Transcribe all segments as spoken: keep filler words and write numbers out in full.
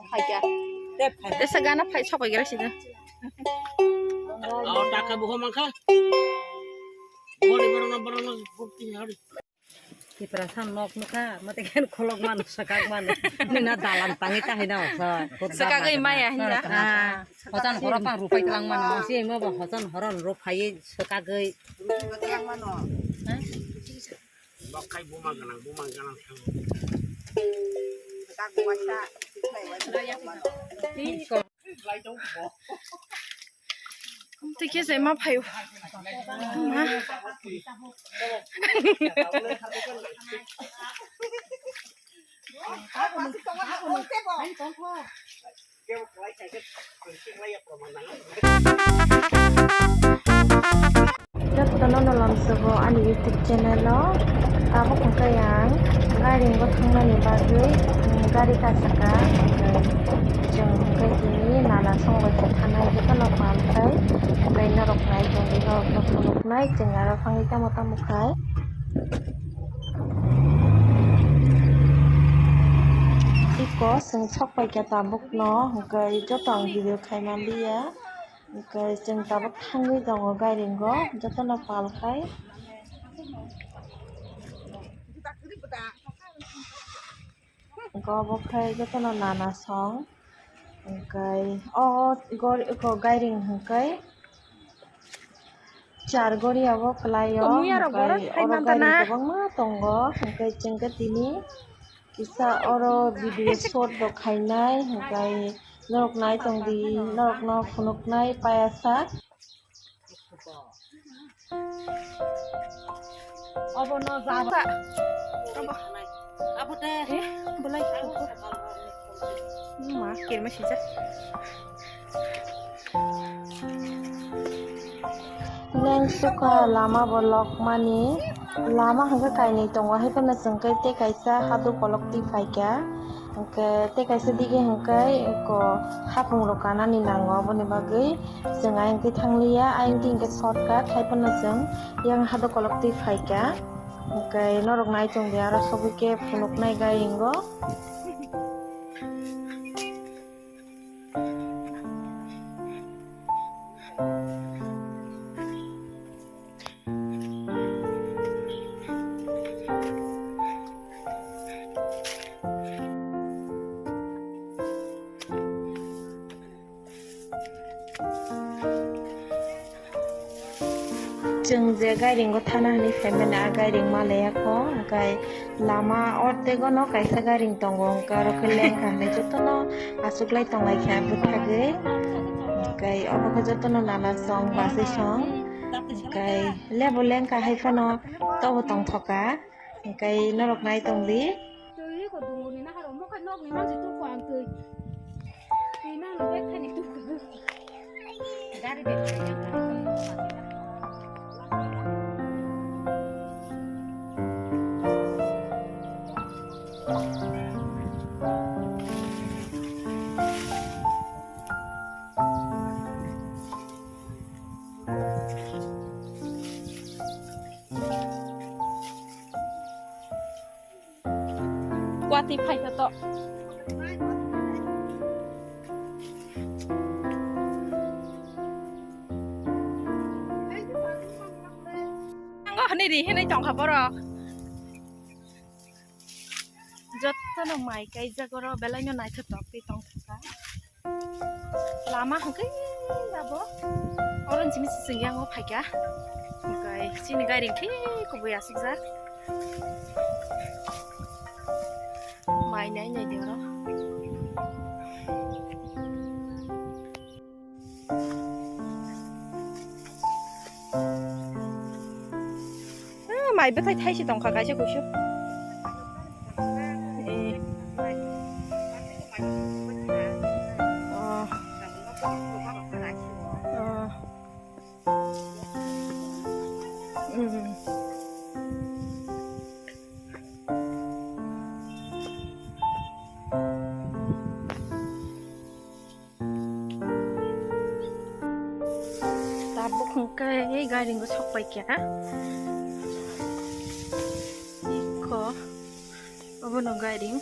Phaikya. Tesa gana phai sopai gira sida. Oh, taka buho mangkha. Bori borona borona bukti hari. Tipra san nok nukha, mate khen kholok mano, sakak mano. Nina dalan tangi tahi na osa. Sakak ei maya hinja. Ah, hotan horo pang rupai tlang mano. Si mo ba hotan horon rupai sakak ei. Bakai buma ganang, buma ganang. Sakak buma sa. Tikhe se ma phaio. Ma. Jotono no lamsogo ani YouTube channel o. Tabuk hwnkhe ang gairing bo thangnani bagwi, um, gari kasaka. Chwng hwnkhe tini nana song bai khe thanai jotono pal khai. Tei norok nai tongwi norokno phunuknai chwng aro phangwi tamo tamo khai. Iko chwng sok pai kha tabukno hwnkhe joto ang video khai manliya. Hwnkhe chwng tabuk thangwi tongo gairingo, jotono pal khai. Hwnkhe obo khai jotono nana song. Hwnkhe o gor-, eko gairing hwnkhe char gori abo kwlaio. Hwnkhe oro gari kwbangma tongo. Hwnkhe chwngkhe tini kisa oro video shot rok khainai, hwnkhe norok nai tongdi, norokno phunuknai payasa. Obo no jaba. Abo. Abo de. Eh, bolai. Ma, kerma sijak. Leng suka lama bo lokmani. Lama hwnkhe kainwi tongo, hai phano chwngkhe tei kaisa hadu kolok twi phaikha. Hwnkhe tei kaisa dige hwnkhe eko hapung rok kanani nango, aboni bagwi chwng ayang twi thangliya, ayang twi hwnkhe shortcut, hai phano chwng yang hadu kolok twi phaikha. Hwnkhe norok nai tongdi, aro sogwi khe phunuknai gairingo. Chwng je gairingo thana hwnwi phaimani, a gairing malaya kho, hwnkhe lama ortego no kaisa gairing tongo, hwnkhe aro khe lengkha hwnwi jotono achuklai tonglaikha bwthagwi. Hwnkhe obo khe jotono nana song, bachwi song, hwnkhe lebo lengkha hai phano tobo tongthoka, hwnkhe norok nai tongdi. Twi ko dungo ni naharo mo khai nok ni mansi tu ko ang twi. Twi nang no bek khai ni tu ko. Gari bek khai ni ang. Kwatwi phaikha to. Nango hwnwi ri hinwi tongkha borok. Jotono mai kaijak oro, belaino naithotok twi tongthokha. Lama hwnkhe abo orange ni sising yang o phaikha. Hwnkhe chini gari thik kubui asukjak. Mai nai nai de oro. Ah, mai bwthai thaisi tongkha kaisa kuisu. Eh. Oh. Oh. Mm. Tabuk hwnkhe gairing o sok pai kha. Ikho obono gairing.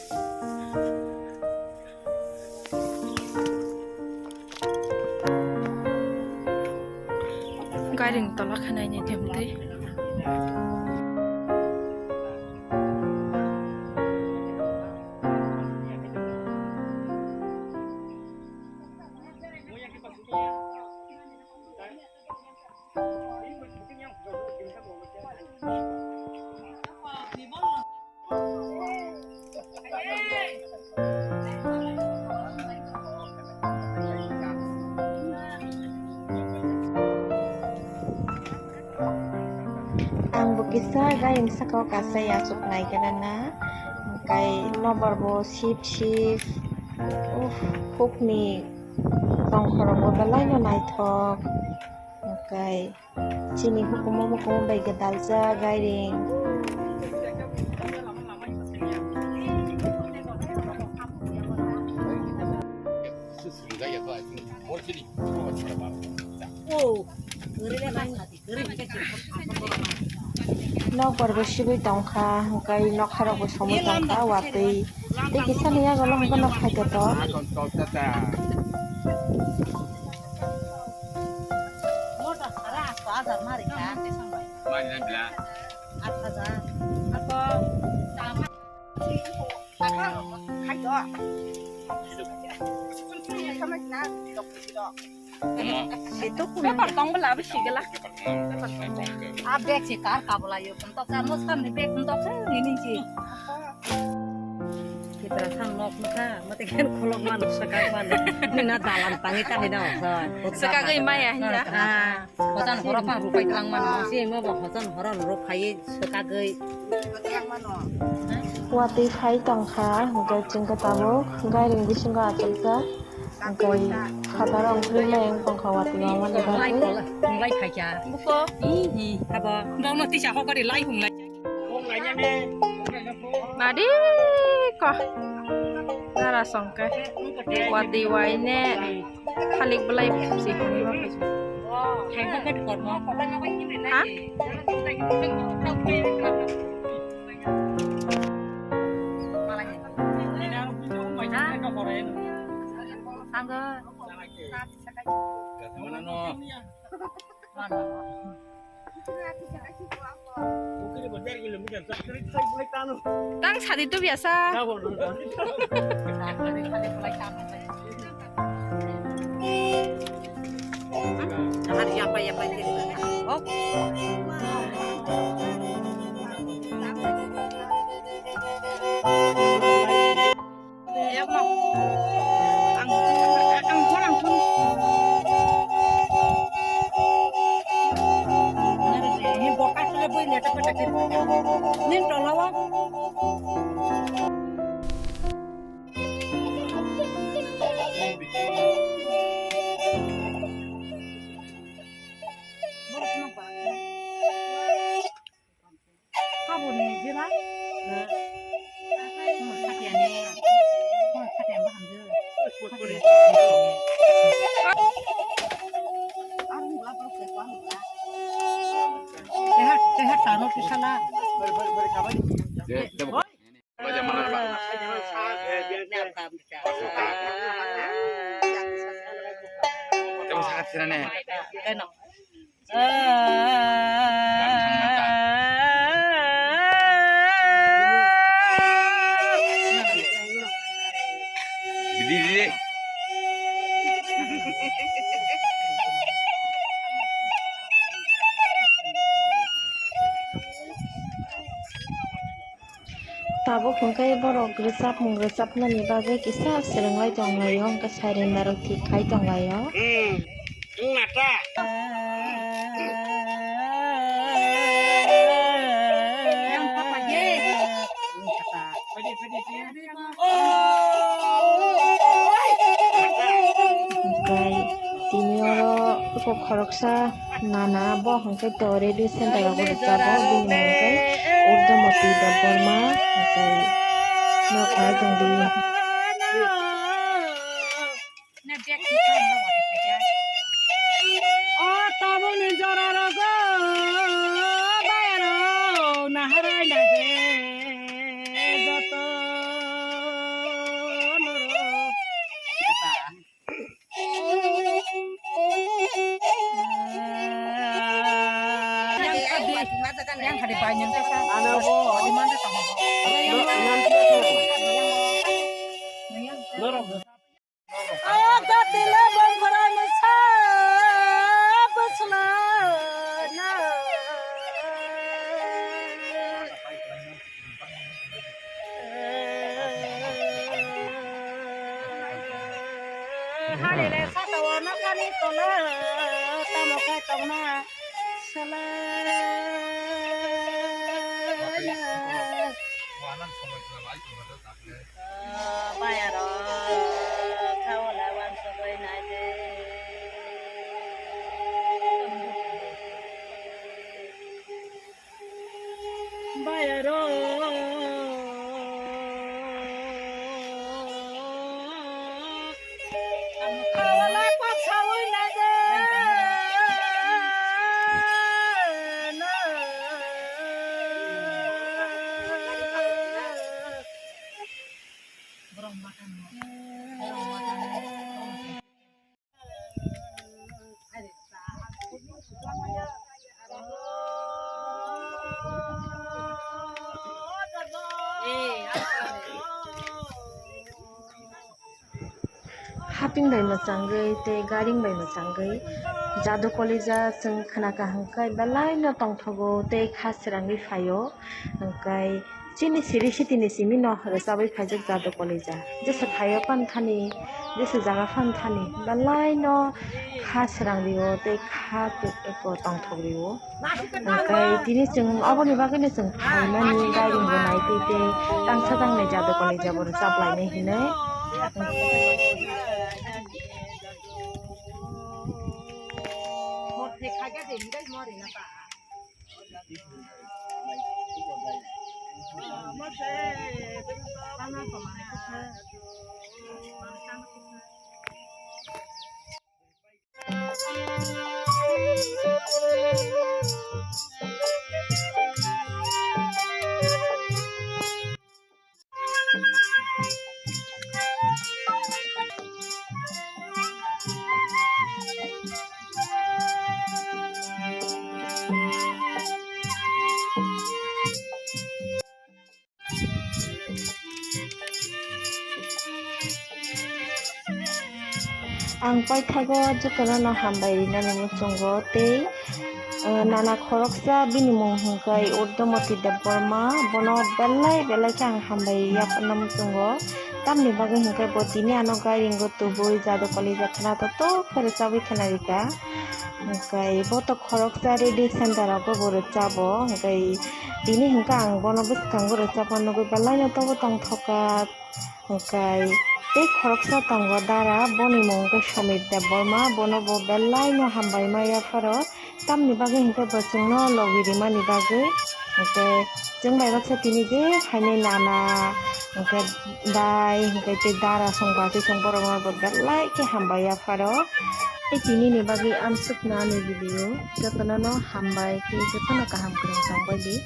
Kairing tola khe naini themtwi. Ang bo kisa gairing saka o kasai achuk nai gana na, hwnkhe nokbar bo sip sip, uff, hukni tongkhorok bo belai no naithok, hwnkhe. Chini hukumu mukumu bai gwdaljak gairing. Nokbar bo sibui tongkha, hwnkhe nokharok bo somoi tongkha, watwi tei kisa ni yago no hwnkhe nok phaikhe to. Motor khara asto hajar mari kha. Mari na bila. Aat hajar. Ako. Khaito. Sum sum ni khamai na. Situ kuna. Paper tong bela abi sigala. Paper tong. Abek si kar kabla yo. Tok sa mos kam ni bek tok sa ni ni si. Kita sang nok mata, mate kan kolok man sakak man. Ni na dalan tangi tangi na hosan. Sakagwi maya hinja. Ah, hosan horo pa rupai tlang man. Si mo bo hosan horo rupai sakagwi. Watwi phai tongkha, hwnkhe chwngkhe tabuk gairing bisingo achukjak. Hwnkhe phataro wngkhorwi maya wng tongkha watwi mama ni bagwi. Lai khaikha. Buko. Hi, hi. Abo. Bongno tisa hokari lai hunglai. Madi ko. Nara songke. Wati waine. Khalik belai si. Ha? Anggo. Tang sadi tu biasa. Hari apa ya, Pak? Oh. Haboni jeba? Khatiani. Khatiani bahamjwk. Teha, teha tano tisala. Temo sakhat sirane. Keno. Didi, didi. Tabuk hwnkhe borok rwchapmung rwchapnani bagwi kisa swrwngwi tonglaio, hwnkhe sairen narwk thik khai tonglaio. Hmm, wng na ta? Hwnkhe tini oro kok khoroksa. Nana bo hwnkhe to radio center rogo rwchapbo, bini mung khe Urdumoti Debbarma, hwnkhe nok hai tongdi. O tabukni jora rogo bayaro naharai naide joto norok. Yang hari banyak kasa. Ano bo. Di mana kamu? Nanti aku. Norok. Ayah, kati le bang berai masa besla na. Halele sata o nokani tola tamo khe tongna sala. Bayaro khaola wansugwi naide. Bayaro. Khaola paksawi naide. Haping bai mwchangwi tei garing bai mwchangwi Jadu Kolija chwng khna kaham khe belai no tongthogo tei kha srangwi phaio. Hwnkhe chini siri sitini simi no rwchabwi phaijak Jadu Kolija. Jesa thaio phan thani, jesa jaga phan thani, belai no kha srang rio tei kha ko tongthok rio. Hwnkhe tini chwng oboni bagwi no chwng phaimani gairing bo nai tei tei tangsa tangnai Jadu Kolija bo rwchap lainai hinwi. Ang paithago jotono no hambai rinani muchungo tei, eh, nana khoroksa bini mung hwnkhe Urdumoti Debbarma, bono belai belai khe ang hambai yapharna muchungo. Tamni bagwi hwnkhe bo tini ano gairingo tubui Jadu Kolija khwna to to khe rwchabwi khwna rikha. Hwnkhe bo to khoroksa reading center rogo bo rwchabo, hwnkhe tini hwnkhe ang bono bwskango rwchapma nugwi belai no tobo tongthokha. Hwnkhe tei khoroksa tongo dara, boni mung khe Somir Debbarma, bono bo belai no hambai ma yapharo, tamni bagwi hwnkhe bo chwngno logi rimani bagwi. Hwnkhe chwng bai baksa tini je phainai nana, hwnkhe dai, hwnkhe tei dara song bachai song borokno bo belai khe hambai yapharo. Tei tini ni bagwi amsukno ani video, jotono no hambai tei jotono kaham kwrwng tongbaidi.